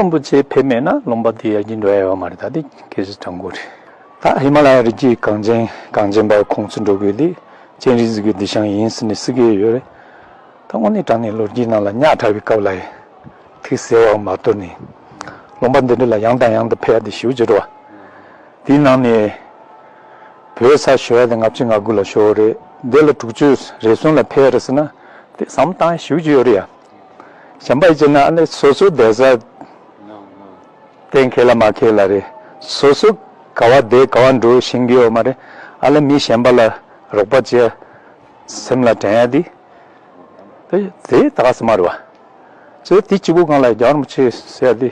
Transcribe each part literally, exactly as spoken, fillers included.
རིན་པོ་ཆེ་ཕེབས་མེད་ན་ལུང་པ་དེ་ཡར་རྒྱས་འགྲོ་ཡ་ཡོད་མ་རེད། ད་དེ་སྐད་ཆ་དྲང་པོ་རེད། ད་ཧི་མ་ལ་ཡ་རི་རྒྱུད་གངས་ཅན་གངས་ཅན་པ་ཁོང་ཚོ་འགྲོ་དགོས་དེ་སྤྱན་རས་གཟིགས་ཀྱི་གདུལ་ཞིང་ཡིན་ཟེར་ནས་ཟེར་གྱི་ཡོད་རེད། ད་དངོས་གནས་དྲང་གནས་ལོ་རྒྱུས་ནང་ལ་ཉག་ཕྲ་བའི་སྐབས་ལ་ཡ་ཐིག་གསལ་བ་མ་གཏོར་ནས་ལུང་པ་འདི་འདྲ་ལ་ཡང་དང་ཡང་དུ་ཕེབས་ཡ་དེ་ཞེ་པོ་ཅིག་འགྲོ་བ། དེའི་ནང་ནས་བོད་ས་ཞུ་བ་དེ་ལྔ་བཅུ་ང་དགུ་ལ་ཞུ་བ་རེད། འདི་ལ་དྲུག་ཅུ་རེ་གསུམ་ལ་ཕེབས་རེད་ཟེར་ན་དེ་བསམ་བློ་བཏང་ཞེ་པོ་ཅིག་ཡོད་རེད་ཡ། གཞན་པ་ཡིན་ན་ཨ་ནི་སོ་སོ་བསྡད་ས་གཏན་འཁེལ་ལ་མ་འཁེལ་ལ་རེད། སོ་སོ་ག་བ་བསྡད་ག་བ་འགྲོ་ཤེས་ཀྱི་ཡོད་མ་རེད། ཨ་ལ་མི་གཞན་པ་ལ་རོགས་པ་བྱས་སེམས་ལ་དྲན་ཡ་དེ་དེ་དེ་ད་ག་ས་མ་རེད་བ། ཚེ་དེ་གཅིག་པུ་སྒང་ལ་རྒྱལ་བ་རིན་པོ་ཆེ་ཟེར་ཡ་དེ་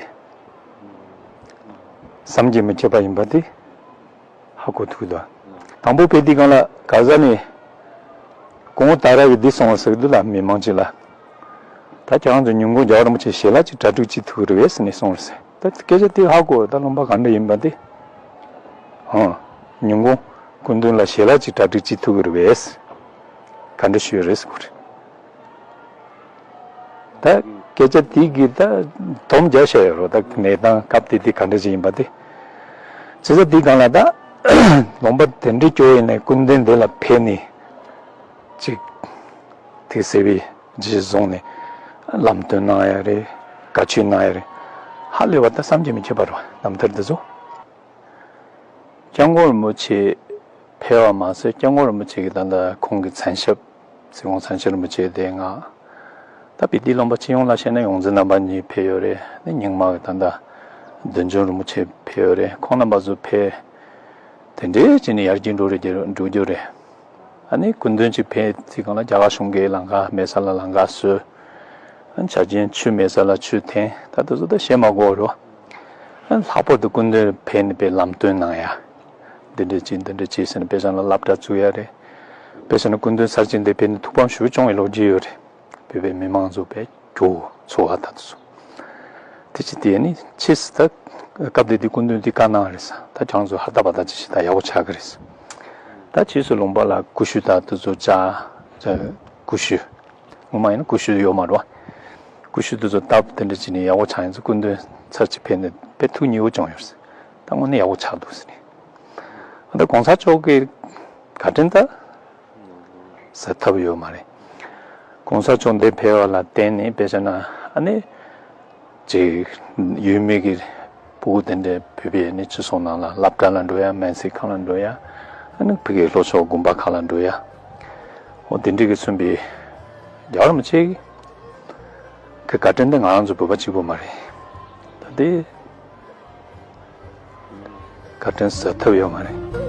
བསམ་གྱིས་མི་ཁྱབ་པ་ཡིན་པ་དེ། ཧ་གོ་ཐུབ་འདུག་དང་པོ་ཕེབས་དུས་སྒང་ལ་ག་ས་ནས་སྐུ་ངོ་ཏཱ་ར་གིས་འདི་གསུངས་པ་ཟེར་གི་འདུག་ལ། མི་མང་ཅིག་ལ། ད་ཁྱེད་རང་ཚོ་ཉིན་གུང་རྒྱལ་བ་རིན་པོ་ཆེ་ཞལ་ལག་ཅིག་གྲ་སྒྲིག་བྱེད་ཐུབ་ཀྱི་རེད་པས་ཟེར་ནས་གསུངས་རེད་ཟེར། ད་སྐད་ཆ་དེ་ཧ་གོ། ད་ལུང་པ་ག་འདྲ་ཡིན་པ་དེ། ཨང་། ཉིན་གུང་སྐུ་མདུན་ལ་ཞལ་ལག་ཅིག་གྲ་སྒྲིག་བྱེད་ཐུབ་ཀྱི་རེད་པས། ག་འདྲ་ཞུས་རེད་ཟེར་གོ་རེད། ད་སྐད་ཆ་དེ་གི་ད་དོམ་རྒྱག་བཤད་ཡོད་རོགས། ད་གནས་སྟངས་སྐབས་དེ་དེ་ག་འདྲ་ཞིག་ཡིན་པ་དེ། བྱས་ཙང་དེའི་སྒང་ལ་ད་ལུང་པ་དེ་འདྲའི་སྐྱོ་ཡིན་ནའི་སྐུ་མདུན་དེ་ལ་ཕེབས་ནས་ཅིག་དེ་ཟེར་བའི་རྗེས་བཟུང་ནས་ལམ་སྟོན་གནང་ཡ་རེད། བཀའ་ཆོས་གནང་ཡ་རེད། ཧ་ལས་པ་ད་བསམ་གྱིས་མི་ཁྱབ་པ་རེད་བ། རྣམ་ཐར་འདི་ཚོ། སྐྱབས་མགོན་རིན་པོ་ཆེ་ཕེབས་པ་མ་ཟད་སྐྱབས་མགོན་རིན་པོ་ཆེ་གི་ད་ལྟ་ཁོང་གི་མཚན་ཞབས་ཚེ་དགོངས་མཚན་ཞབས་རིན་པོ་ཆེ་དེ་ང་ད་བི་ཏི་ལུང་པ་སྤྱི་ཡོངས་ལ་བཤད་ན་ཡོངས་འཛིན་རྣམ་པ་གཉིས་ཕེབས་ཡོད་རེད། ནི་རྙིང་མ་གི་ད་ལྟ་བདུད་འཇོམས་རིན་པོ་ཆེ་ཕེབས་ཡོད་རེད། ཁོང་རྣམ་པ་ཚོ་ཕེབས་དེ་འདྲའི་བྱས་ནས་ཡར་རྒྱས་འགྲོ་རེད། འགྲོ་རྒྱུ་རེད། ཨ་ནི་སྐུ་མདུན་གྱི་ཕེབས་དུས་སྒང་ལ་རྒྱ་གར་གཞུང་གིས་ལམ་ཁ་མེད་ས་ལ་ལམ་ཁ་བཟོས། ཨ་ནི་ཆ་རྐྱེན་ཆུ་མེད་ས་ལ་ཆུ་འཐེན། ད་དེ་ཚོ་ད་བཤད་མ་དགོས་རོ། ཨ་ནི་ལྷག་པར་དུ་སྐུ་མདུན་ཕེབས་ནས་དཔེ་ལམ་སྟོན་གནང་ཡ། འདི་འདྲ་བྱེད་འདི་འདྲ་བྱེད་ཟེར་ནས་དཔེ་ཆ་ལ་སློབ་གྲྭ་བཙུགས་ཡ་རེད། དཔེ་ཆ་ནི་སྐུ་མདུན་ཚར་གཅིག་འདི་ཕེབས་ནས་ཐུགས་ཕམ་ཞེ་པོ་བྱུང་བའི་ལོ་རྒྱུས་ཡོད་རེད། བོད་པའི་མི་མང་ཚོ་དཔེ་སྐྱོ་བོ་ཚོར་བ་ད་དེ་ཚོ། དེ་ཅི་དེ་ནི་ཕྱིས་སུ་ད་སྐབས་དེ་དུས་སྐུ་མདུན་དེ་བཀའ་གནང་རེད་ས། ད་ཁྱང་ཚོ་ཧ་ད་པ་ད་ཅི་ཞིག་ད་ཡག་པོ་ཆགས་ཀྱི་རེད་ས། ད་ཕྱིས་སུ་ལུང་པ་ལ་ཀུ་ཤུ་ད་དེ་ཚོ་བཅག་ཀུ་ཤུ། ངོ་མ་ཡིན་ན་ཀུ་ཤུ་ཡོད་མ་རེད་བ། ཀུ་ཤུ་དེ་ཚོ་སྟབས་དེ་འདྲ་བྱས་ནས་ཡག་པོ་ཆགས་ཡིན་ཚེ་སྐུ་མདུན་ཚར་གཅིག་ཕེབས་ནས་དཔེ་ཐུགས་མཉེས་པོ་བྱུང་ཡོད་ས། ད་དངོས་གནས་ཡག་པོ་ཆགས་འདུག་ཟེར་ནས། ད་གོང་ས་མཆོག་གི་བཀའ་དྲིན་ད་ཟེར་ཐབས་ཡོད་མ་རེད། གོང་ས་མཆོག་འདིར་ཕེབས་པ་ལ་བརྟེན་ནས་དཔེ་བྱས་ན་ཨ་ནི་ཅིག་ཡུལ་མི་གི་ཕྲུ་གུ་དེ་འདྲའི་བོད་པའི་ནི་སྤྱི་ཚོགས་ནང་ལ་སློབ་གྲྭ་ལ་འགྲོ་ཡ། སྨན་རྩིས་ཁང་ལ་འགྲོ་ཡ། ཨ་ནི་ཕ་གིའི་ལྷོ་ཕྱོགས་དགོན་པ་ཁག་ལ་འགྲོ་ཡ། འོ་དེ་འདྲ་གི་མཚོན་པའི་རྒྱལ་བ་རིན་པོ་ཆེ་གི་བཀའ་དྲིན་དེ་ང་རང་ཚོ་བོད་པ་གཅིག་པུ་མ་རེད། ད་དེ་བཀའ་དྲིན་ཟེར་ཐབས་ཡོད་མ་རེད།